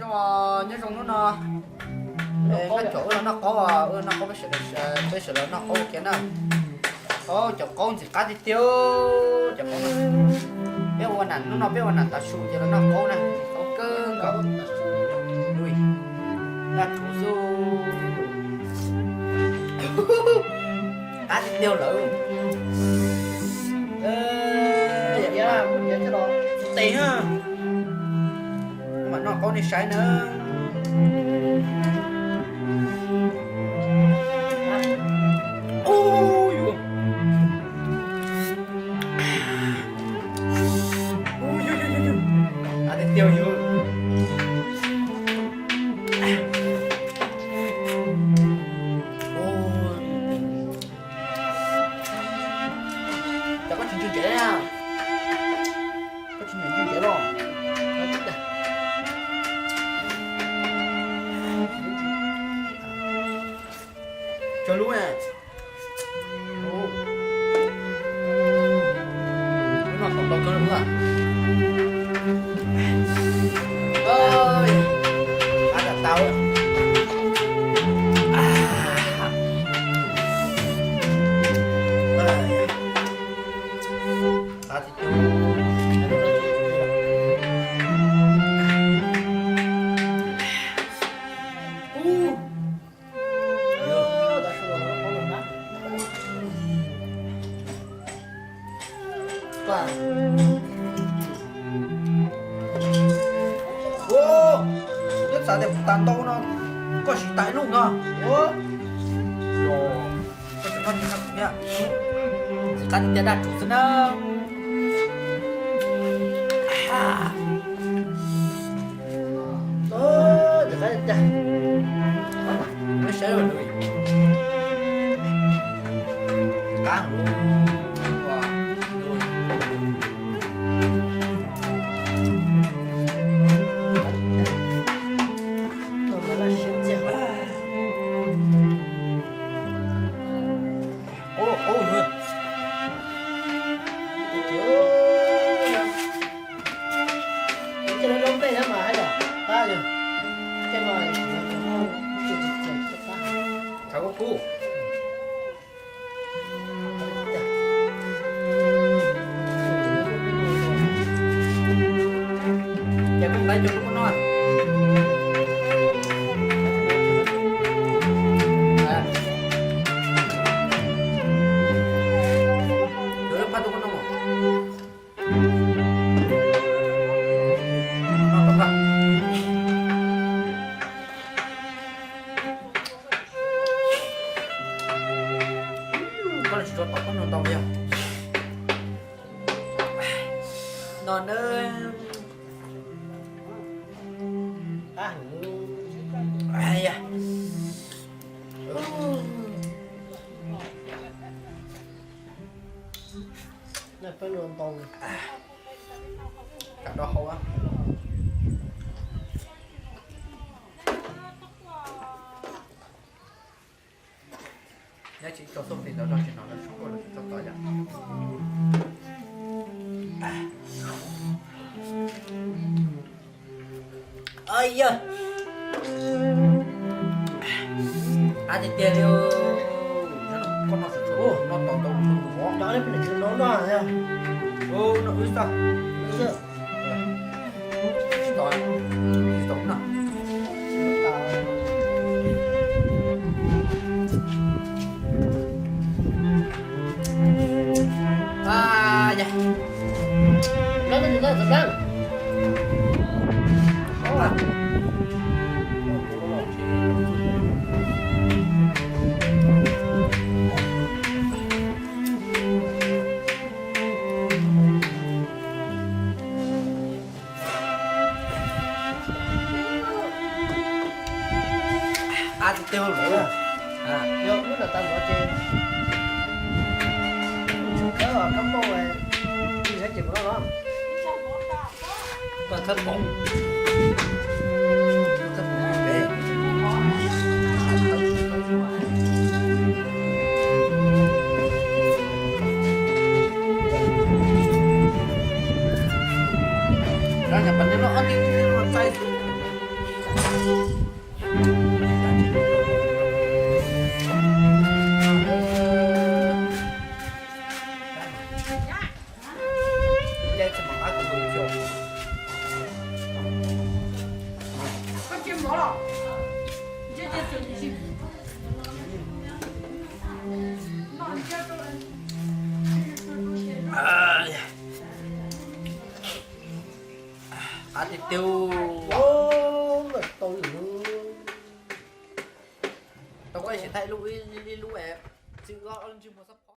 Nyob zoo hnub no, noj qaub, wb los noj qaub, wb los noj qaub, peb sawv daws, peb sawv daws los noj qaub kiag na. Qaub, cov qaub ntxim qab tiag tiag, cov qaub no. Peb ua nam, hnub no peb ua nam tav su ces los noj qaub na, qaub kawg nkaus. Ui, daj rhuv xwb. Qab tiag tiag lawm. Tes ha, mam noj qaub nej saib na. Ub, yuav, ub, yuav, yuav, yuav, yuav, qab tiag tiag yuav. Ub, cas koj tsis ntsia ntsev na? Koj tsis ntsia ntsev los? Tso lub na. Lub no tau tau kawg lub a. Qab tas tau. Qab tiag tiag. Ub. Ua, twb xav tias kuv tas ntau no, koj siv tas ib lub no. Ua, koj tsis noj tsis noj kuv thiab. Ntxim qab tiag tiag, daj rhuv xwb na. Ntxim qab tiag tiag. Muab saib los lus. Qab heev. Ub, ub, ub. Ces lub rooj pej na mas hais tias qab yog, tej no tsis yog cov no, tsis tsis tsis tsis qab. Thaum kub kub. Ces koj nqa cov kub no. Yuav lub pab tus kub no mus. Koj tsis tau tom koj no ntau yog no na. Peb no ntau. Kam rau hauv. Nyob tsis tso xub plis ntawd rau tsis hnov lawv sub kuaj los tsis tso tod yom. Yog, qab tiag tiag li. Koj noj tsis tshua, noj tau ntau tus vov. Noj wb xwb. Qab tiag tiag lawm. Yog wb los tau ntawd ces tsum khawb os kab npauj, tsis yog ces mus noj los. Koj khawb poom, khawb poom pem. Rov nyuam pas nws loj ob tib tib los txais xwb. Qab tiag tiag. Tau ib sim thaij ib lub, ib lub es txwv ob ntsej muag txhob